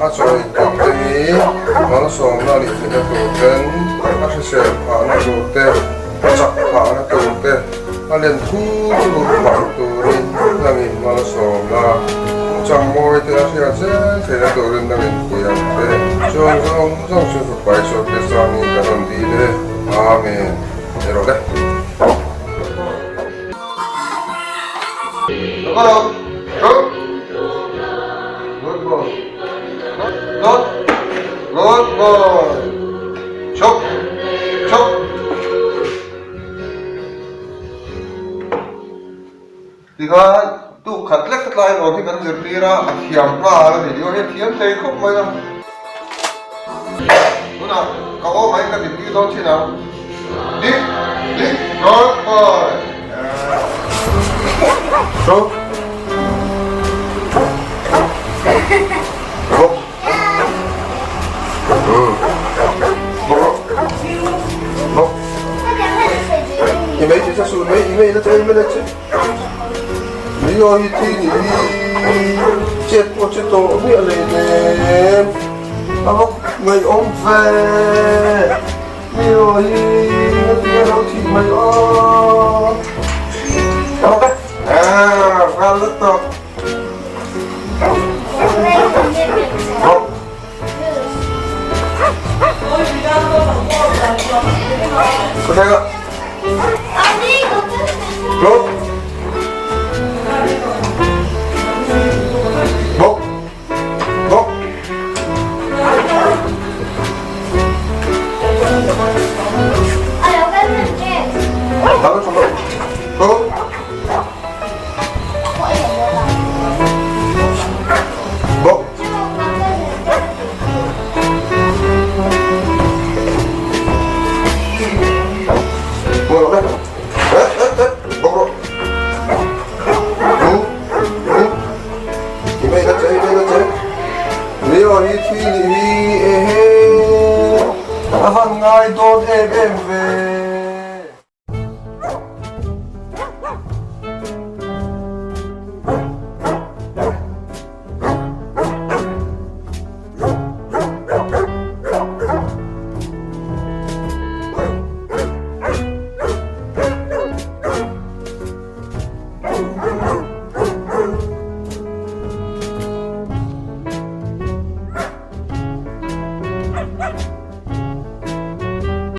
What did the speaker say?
a chaw in tur te hi malsawmna a nih theihna tur ten, a hrisel phahna tur te, a chak phahna tur te, a len thur thur phahna turin nangin malsawmna chang mawi te a hriat zel theihna turin nangin pui ang che. Chuan zawng zawng chu fapa Isua Krista hmingin kan rawn dil e. Amen. Erawh le. Good boy. Good. Good boy. Chok. Chok. Tikhan tuk khat lek tlai lawm hi kan zirtir a, a thiam nghal a ni. Tih hi a thiam thei khawp mai a. Tunah ka awm ah hian ka dik dawn thin ang. Dik. Dik. Good boy. Chok. Bawk. Bawk. I mei chi su mei i mei la che i mei la che. Mi yo hi thi ni hi chet pawh che tawh miah lei nem. A bawk ngaih awm ve. Mi yo hi ngatinge lo thih mai aw. A bawk e. Ah, val lutuk. A van ngai dawn em em ve.